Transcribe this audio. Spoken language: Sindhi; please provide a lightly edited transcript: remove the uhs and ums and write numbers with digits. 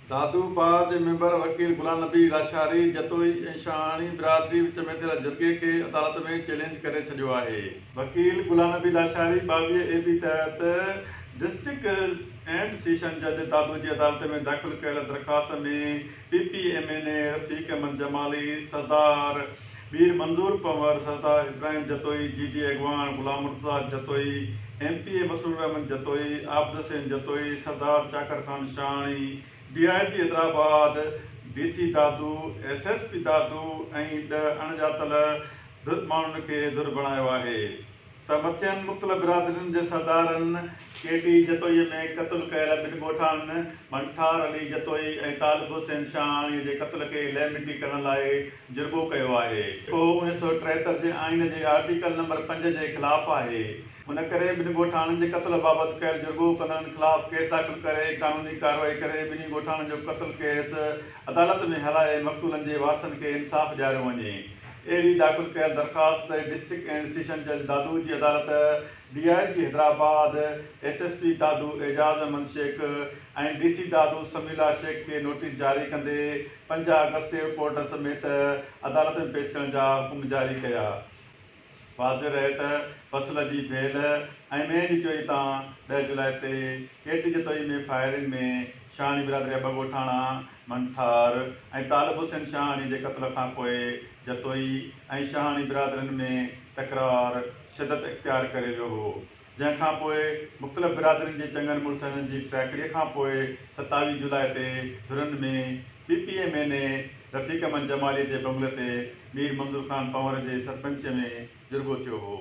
دادو بار جي ميمبر وڪيل غلام نبي لاشاري جتوئي ۽ شاهاڻي برادري وچ ۾ ٿيل جرڳي کي عدالت ۾ چئلينج ڪري ڇڏيو آهي. وڪيل غلام نبي لاشاري 22 اي بي تحت ڊسٽرڪٽ اينڊ سيشن جج دادو جي عدالت ۾ داخل ڪيل درخواست ۾ P P M N A Rafiq Ahmed Jamali, Sardar Mir Manzoor Panhwar, Sardar Ibrahim Jatoi, G D اڳواڻ Ghulam Murtaza Jatoi, M P A Masroor Ahmed Jatoi, Abid Hussain Jatoi, Sardar Chakar Khan Shahani, D I G Hyderabad, D C Dadu, S S P Dadu ۽ 10 اڻڄاتل ڌر ماڻهن کي ڌر بڻايو آهي. ته مٿين مختلف برادرين جي سردارن ڪي ڊي جتوئيء ۾ قتل ڪيل ٻن ڳوٺاڻن منٺار علي جتوئي ۽ طالب حسين شاهاڻيء جي قتل کي لئه مٽي ڪرڻ لاء جرڳو ڪيو آهي. جيڪو 1973 جي آئين جي آرٽيڪل نمبر پنج جي خلاف آهي. ان ڪري ٻن ڳوٺاڻن جي قتل بابت ڪيل جرڳو ڪندڙن خلاف ڪيس داخل ڪري قانوني ڪارروائي ڪري ٻنهي ڳوٺاڻن جو قتل ڪيس عدالت ۾ هلائي مقتولن جي وارثن کي انصاف ڏياريو وڃي. اهڙي داخل ڪيل درخواست تي ڊسٽرڪٽ اينڊ سيشن جج دادو جي عدالت D I G Hyderabad, S S P Dadu Ejaz Ahmed Shaikh ۽ D C Dadu Samiullah Shaikh کي نوٽيس جاري ڪندي پنج آگسٽ تي رپورٽ سميت عدالت ۾ پيش ٿيڻ جا حڪم جاري ڪيا. واضح رهي ته فصل جي ڀيل ۽ مينهن جي چوري تان 10 جولاء تي ڪيٽي جتوئي ۾ فائرنگ ۾ شاهاڻي برادري جا ٻه ڳوٺاڻا منٺار ۽ طالب حسين شاهاڻي جي قتل کان پوء جتوئي ۽ شاهاڻي برادرين ۾ تڪرار شدت اختيار ڪري ويو هو جنهن کان پوء مختلف برادرين جي چڱن مڙسهنن جي ٽريڪڙي کان پوء 27 جولاء تي ڌرين ۾ P P M N A Rafiq Ahmed Jamali جي بنگلي تي مير منظور خان پنهور جي سرپئنچيء ۾ جرڳو ٿيو هو.